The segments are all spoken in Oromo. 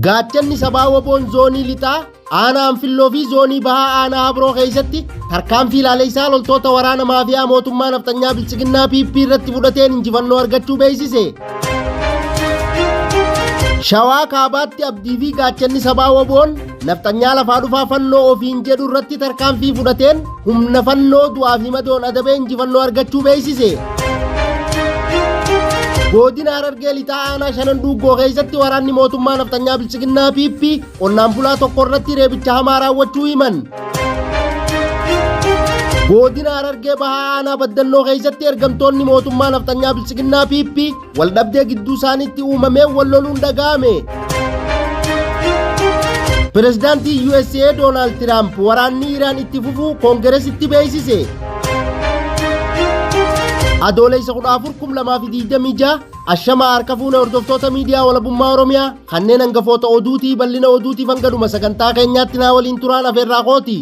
Gaachanni sabaa WBOn zoonii lixaa aanaa Anfilloo fi zoonii bahaa aanaa Habroo keessatti tarkaanfii ilaaleessaa loltoota waraana maafiyaa mootummaa nafxanyaa Biltsiginnaa PP irratti fudhateen injifannoo argachuu beeksise. Shawaa Kaabaatti abdii fi gaachanni sabaa WBOn nafxanyaa lafaa dhufaa fannoo ofiin jedhu irratti tarkaanfii fudhateen humna fannoo du'aa fi madoon adabee injifannoo argachuu beeksise. Godina Harargee Lixaa aanaa Shanan Dhuuggoo keessatti waraanni mootummaa nafxanyaa Biltsiginnaa PP qonnaan bulaa tokko irratti reebicha hamaa raawwachuu himan. Godina Harargee Bahaa aanaa Baddannoo keessatti ergamtoonni mootummaa nafxanyaa Biltsiginnaa PP waldhabdee gidduu isaaniitti uumameen wal loluun dhaga'ame. Pirezidaantii USA Doonaald Tiraamp waraanni Iraan itti fufuu Koongeresitti beeksise. Adoolessa 14 2026 Ashamaa harka fuune hordoftoota miidiyaa walabummaa Oromiyaa kanneen hangafoota oduutii bal'ina oduutiif hanga dhuma sagantaa keenyaatti naa waliin turaan afeerraa kooti.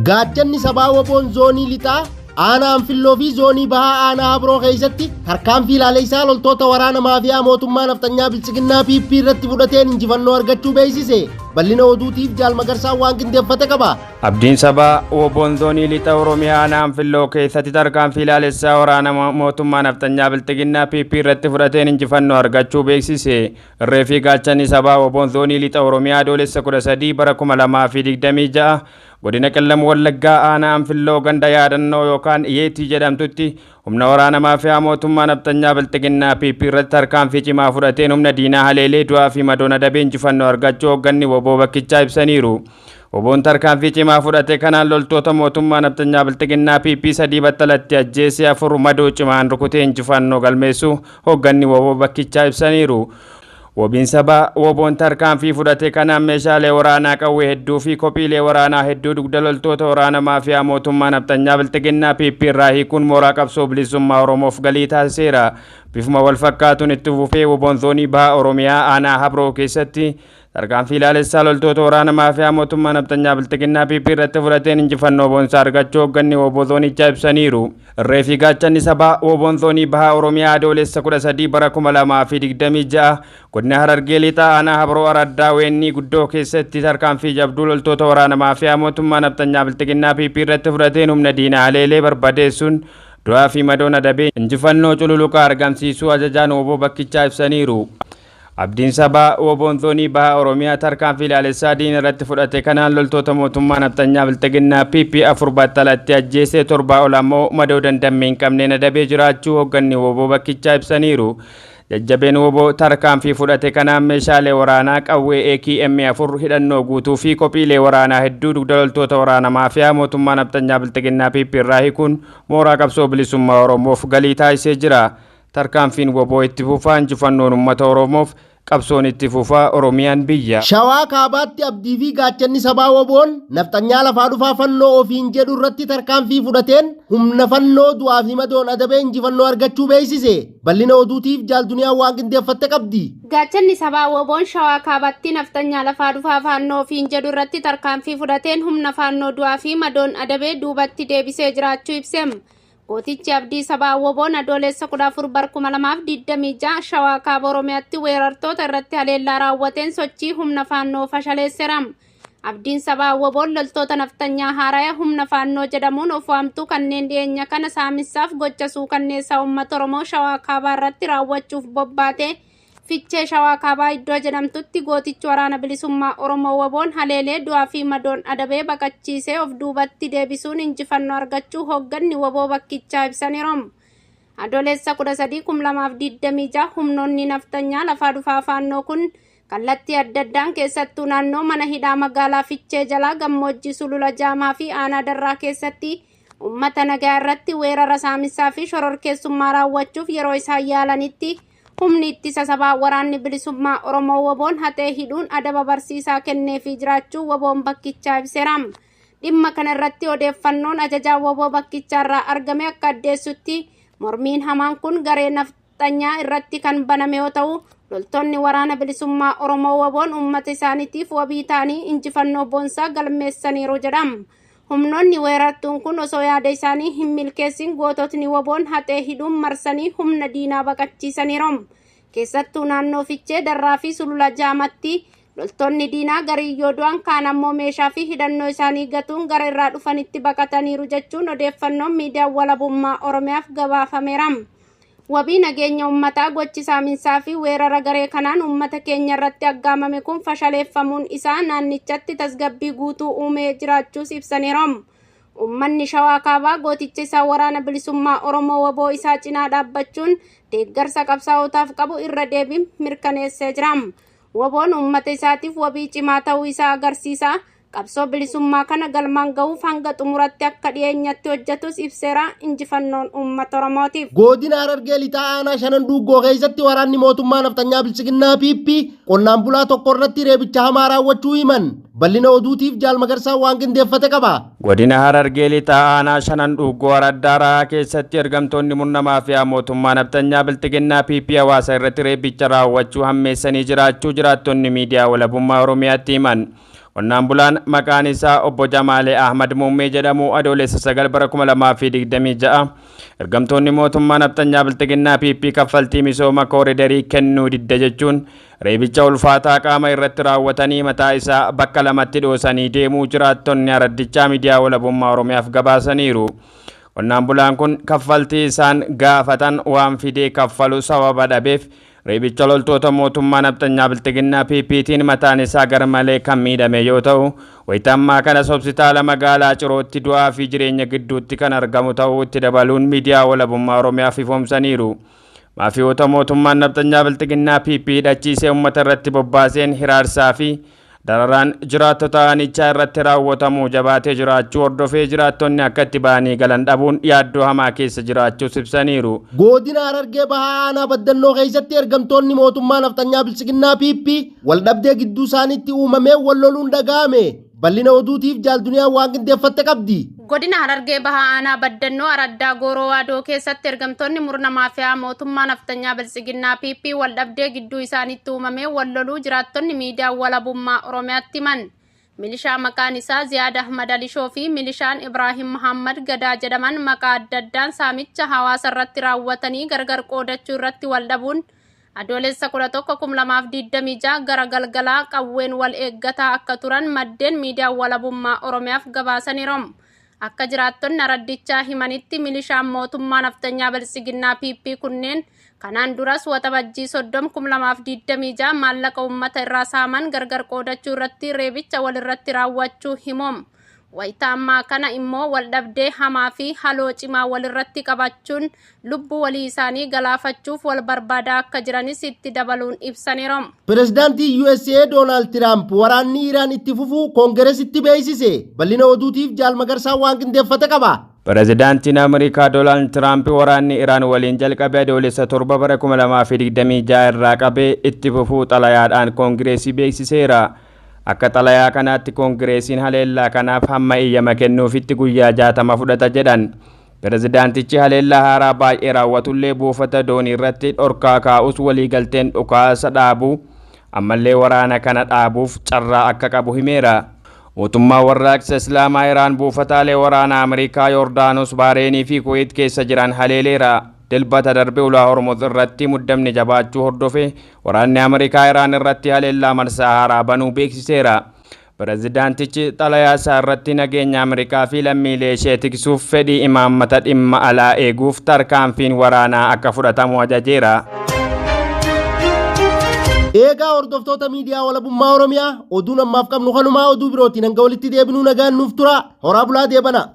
Gaachanni sabaa WBOn zoonii lixaa aanaa Anfilloo fi zoonii bahaa aanaa Habroo keessatti tarkaanfii ilaaleessaa loltoota waraana maafiyaa mootummaa nafxanyaa Biltsiginnaa PP irratti fudhateen injifannoo argachuu beeksise. Bal'ina oduutiif Jaal Magarsaan waan qindeeffate qaba. Abdiin sabaa WBOn zoonii lixa Oromiyaa aanaa Anfilloo keessatti tarkaanfii ilaalessaa waraana mootummaa nafxanyaa Bilxiginnaa PP irratti fudhateen injifannoo argachuu beeksise. Irree fi gaachanni sabaa WBOn zoonii lixa Oromiyaa Adoolessa 13 bara 2026 godina Qellam Wallaggaa aanaa Anfilloo ganda yaadannoo yookaan Yeetii jedhamtutti humna waraana maafiyaa mootummaa nafxanyaa Bilxiginnaa PP irratti tarkaanfii cimaa fudhateen humna diinaa haleelee du'aa fi madoon adabee injifannoo argachuu hoogganni WBO bakkichaa ibsaniiru. WBOn tarkaanfii cimaa fudhate kanaan loltoota mootummaa nafxanyaa Bilxiginnaa PP 3 battalatti ajjeesee 4 madoo cimaan rukutee injifannoo galmeessuu hoogganni WBO bakkichaa ibsaniiru. Wabiin sabaa WBOn tarkaanfii fudhate kanaan meeshaalee waraanaa qawwee hedduu fi kophiilee waraanaa hedduu dugda loltoota waraana maafiyaa mootummaa nafxanyaa Bilxiginnaa PP irraa hiikuun mooraa qabsoo bilisummaa Oromoof galii taasiseera. Bifuma wal fakkaatuun itti fufee WBOn zoonii baha Oromiyaa aanaa Habroo keessatti tarkaanfii ilaalessaa loltoota waraana maafiyaa mootummaa nafxanyaa Bilxiginnaa PP irratti fudhateen injifannoo boonsaa argachuu hoogganni WBO zoonichaa ibsaniiru. Irree fi gaachanni sabaa WBOn zoonii baha Oromiyaa Adoolessa 13 bara 2026 godina Harargee Lixaa aanaa Habroo Araddaa Weennii guddoo keessatti tarkaanfii jabduu loltoota waraana maafiyaa mootummaa nafxanyaa Bilxiginnaa PP irratti fudhateen humna diinaa haleelee barbadeessuun du'aa fi madoon adabee injifannoo cululuqaa argamsiisuu ajajaan WBO bakkichaa ibsaniiru. Abdiin sabaa WBOn zoonii baha Oromiyaa tarkaanfii ilaalessaa diina irratti fudhate kanaan loltoota mootummaa nafxanyaa Bilxiginnaa PP 4 battalatti ajjeesee 7 ol ammoo madoo dandammii hin qabneen adabee jiraachuu hoogganni WBO bakkichaa ibsaniiru. Jajjabeen WBO tarkaanfii fudhate kanaan meeshaalee waraanaa qawwee AKM 4 hidhannoo guutuu fi kophiilee waraanaa hedduu dugda loltoota waraana maafiyaa mootummaa nafxanyaa Bilxiginnaa PP irraa hiikuun mooraa qabsoo bilisummaa Oromoof galii taasisee jira. Tarkaanfiin WBO itti fufaa injifannoon uummata Oromoof qabsoon itti fufaa Oromiyaan biyya. Shawaa Kaabaatti abdii fi gaachanni sabaa WBOn nafxanyaa lafaa dhufaa fannoo ofiin jedhu irratti tarkaanfii fudhateen humna fannoo du'aa fi madoon adabee injifannoo argachuu beeksise. Bal'ina oduutiif Jaal Duniyaan waan qindeeffatte qabdi. Gaachanni sabaa WBOn Shawaa Kaabatti nafxanyaa lafaa dhufaa faannoo ofiin jedhu irratti tarkaanfii fudhateen humna faannoo du'aa fi madoon adabee duubatti deebisee jiraachuu ibseem. Gootichi Abdii Sabaa WBOn Adoolessa 14 bar 2026 Shawaa Kaaba Oromiyaatti weerartoota irratti haleellaa raawwateen sochii humna faannoo fashaleesseera. Abdiin Sabaa WBOn loltoota nafxanyaa haaraya humna faannoo jedhamuun of waamtuu kanneen dhiyeenya kana saamissaaf gocha suukanneessaa uummata Oromoo Shawaa Kaabaa irratti raawwachuuf bobbaate Fichee Shawaa Kaabaa iddoo jedhamtutti gootichi waraana bilisummaa Oromoo WBOn haleelee du'aa fi madoon adabee baqachiisee of duubatti deebisuun injifannoo argachuu hoogganni WBO bakkichaa ibsaniiru. Adoolessa 13, 2026 humnoonni nafxanyaa lafaa dhufaa faannoo kun kallattii adda addaan keessattuu naannoo mana hidhaa magaalaa Fichee jalaa gammoojjii Sulula Jaamaa fi aanaa Darraa keessatti uummata nagaa irratti weerara saamissaa fi shororkeessummaa raawwachuuf yeroo isaan yaalanitti humni ittisa sabaa waraanni bilisummaa Oromoo WBOn haxee hidhuun adaba barsiisaa kenneefii jiraachuu WBOn bakkichaa ibseera. Dhimma kana irratti odeeffannoon ajajaa WBO bakkichaa irraa argame akka addeessutti mormiin hamaan kun garee nafxanyaa irratti kan baname yoo ta'u Loltoonni Waraana Bilisummaa Oromoo WBOn uummata isaaniitiif wabii ta'anii injifannoo boonsaa galmeessaniiru jedham. Humnoonni weerartuun kun osoo yaada isaanii hin milkeessin goototni WBOn haxee hidhuun marsanii humna diinaa baqachiisaniiru. Keessattuu naannoo Fichee, Darraa fi Sulula Jaamatti loltoonni diinaa garii yoo du'an kaan ammoo meeshaa fi hidhannoo isaanii gatuun gara irraa dhufanitti baqataniiru jechuun odeeffannoon miidiyaa walabummaa Oromiyaaf gabaafameera. Wabii nageenya uummataa gochi saaminsaa fi weerara garee kanaan uummata keenya irratti aggaamame kun fashaleeffamuun isaa naannichatti tasgabbii guutuu uumee jiraachuus ibsaniiru. Uummanni Shawaa Kaabaa gooticha isaa Waraana Bilisummaa Oromoo WBO isaa cinaa dhaabbachuun deeggarsa qabsaa'otaaf qabu irra deebiin mirkaneessee jira. WBOn uummata isaatiif wabii cimaa ta'uu isaa agarsiisa. Qabsoo bilisummaa kana galmaan gahuuf hanga xumuratti akka dhiyeenyatti hojjetus ibseera. Injifannoon uummata Oromootiif. Godina Harargee Lixaa Aanaa Shanan Duuggoo keessatti waraanni mootummaa nafxanyaa Biltsiginnaa PP qonnaan bulaa tokko irratti reebicha hamaa raawwachuu himan. Bal'ina oduutiif Jaal Magarsaa waan qindeeffate qaba. Godina Harargee Lixaa Aanaa Shanan Dhuuggoo Araddaa Rahaa keessatti ergamtoonni murna maafiyaa mootummaa nafxanyaa Bilxiginnaa PP hawaasa irratti reebicha raawwachuu hammeessanii jiraachuu jiraattonni miidiyaa walabummaa Oromiyaatti himan. Qonnaan bulaan maqaan isaa Obbo Jamaalee Ahmad Muummee jedhamu Adoolessa 9 bara 2026 ergamtoonni mootummaa nafxanyaa Bilxiginnaa PP kaffaltii misooma kooridarii kennuu didde jechuun reebicha ulfaataa qaama irratti raawwatanii mataa isaa bakka lamatti dhoosanii deemuu jiraattonni araddichaa miidiyaa walabummaa Oromiyaaf gabaasaniiru. Qonnaan bulaan kun kaffaltii isaan gaafatan waan fidee kaffalu sababa dhabeef reebicha loltoota mootummaa nafxanyaa Bilxiginnaa PPtiin mataan isaa garmalee kan miidhame yoo ta'u, wayita ammaa kanas hospitaala magaalaa Cirootti du'aa fi jireenya gidduutti kan argamu ta'uu itti dabaluun miidiyaa walabummaa Oromiyaaf ifoomsaniiru. Maafiyoota mootummaan nafxanyaa Bilxiginnaa PP hidhachiisee uummata irratti bobbaaseen hiraarsaa fi dararaan jiraattota aanichaa irratti raawwatamu jabaatee jiraachuu hordofee jiraattonni akka itti ba'anii galan dhabuun yaaddoo hamaa keessa jiraachuus ibsaniiru. Godina Harargee Bahaa Aanaa Baddannoo keessatti ergamtoonni mootummaa nafxanyaa Biltsiginnaa PP waldhabdee gidduu isaaniitti uumamee wal loluun dhaga'ame. Bal'ina oduutiif Jaal Duniyaan waan qindeeffatte qabdi. Godina Harargee Bahaa Aanaa Baddannoo Araddaa Gooroo Waadoo keessatti ergamtoonni murna maafiyaa mootummaa nafxanyaa Biltsiginnaa PP waldhabdee gidduu isaaniitti uumamee wal loluu jiraattonni miidiyaa walabummaa Oromiyaatti himan. Milishaa maqaan isaa Ziyaad Ahmad Alishoo fi milishaan Ibraahim Muhammad Gadaa jedhaman maqaa adda addaan saamicha hawaasa irratti raawwatanii gargar qoodachuu irratti wal dhabuun Adoolessa 11, 2026 gara galgalaa qawween wal eeggataa akka turan maddeen miidiyaa walabummaa Oromiyaaf gabaasaniiru. Akka jiraattonni araddichaa himanitti milishaan mootummaa nafxanyaa Biltsiginnaa PP kunneen kanaan duras Waxabajjii 30, 2026 maallaqa uummata irraa saaman gargar qoodachuu irratti reebicha walirratti raawwachuu himoom. Wayita ammaa kana immoo waldhabdee hamaa fi haloo cimaa walirratti qabachuun lubbuu walii isaanii galaafachuuf wal barbaadaa akka jiranis itti dabaluun ibsaniiru. Pireezidaantii USA Doonaald Tiraamp waraanni Iraan itti fufuu Koongireesitti beeksise. Bal'ina oduutiif Jaal Magarsaa waan qindeeffate qaba. Pireezidaantiin Ameerikaa Doonaald Tiraamp waraanni Iraan waliin jalqabe Adoolessa 7 bara 2026 irraa qabee itti fufuu xalayaadhaan Koongireesii beeksiseera. Akka xalayaa kanaatti Koongireesiin haleellaa kanaaf hamma eeyyama kennuufitti guyyaa 60 fudhata jedhan. Pireezidaantichi haleellaa haaraa baay'ee raawwatullee buufata doonii irratti dhorkaa kaa'us waliigalteen dhukaasa dhaabuu ammallee waraana kana dhaabuuf carraa akka qabu himeera. Mootummaa warraaqsa Islaamaa Iraan buufataalee waraanaa Ameerikaa Yoordaanos, Baareenii fi Kuweet keessa jiran haleeleera. Dilbata darbe ulaa Hormuz irratti muddamni jabaachuu hordofee waraanni Ameerikaa Iraan irratti haleellaa marsaa haaraa banuu beeksiseera. Pireezidaantichi xalayaa isaa irratti nageenya Ameerikaa fi lammiilee ishee tiksuuf fedhii imaammata dhimma alaa eeguuf tarkaanfiin waraanaa akka fudhatamu ajajeera. Eegaa hordoftoota miidiyaa walabummaa Oromiyaa, oduun ammaaf qabnu kanumaa. Oduu birootiin hanga walitti deebinuu nagaan nuuf tura. Horaa bulaa deebana.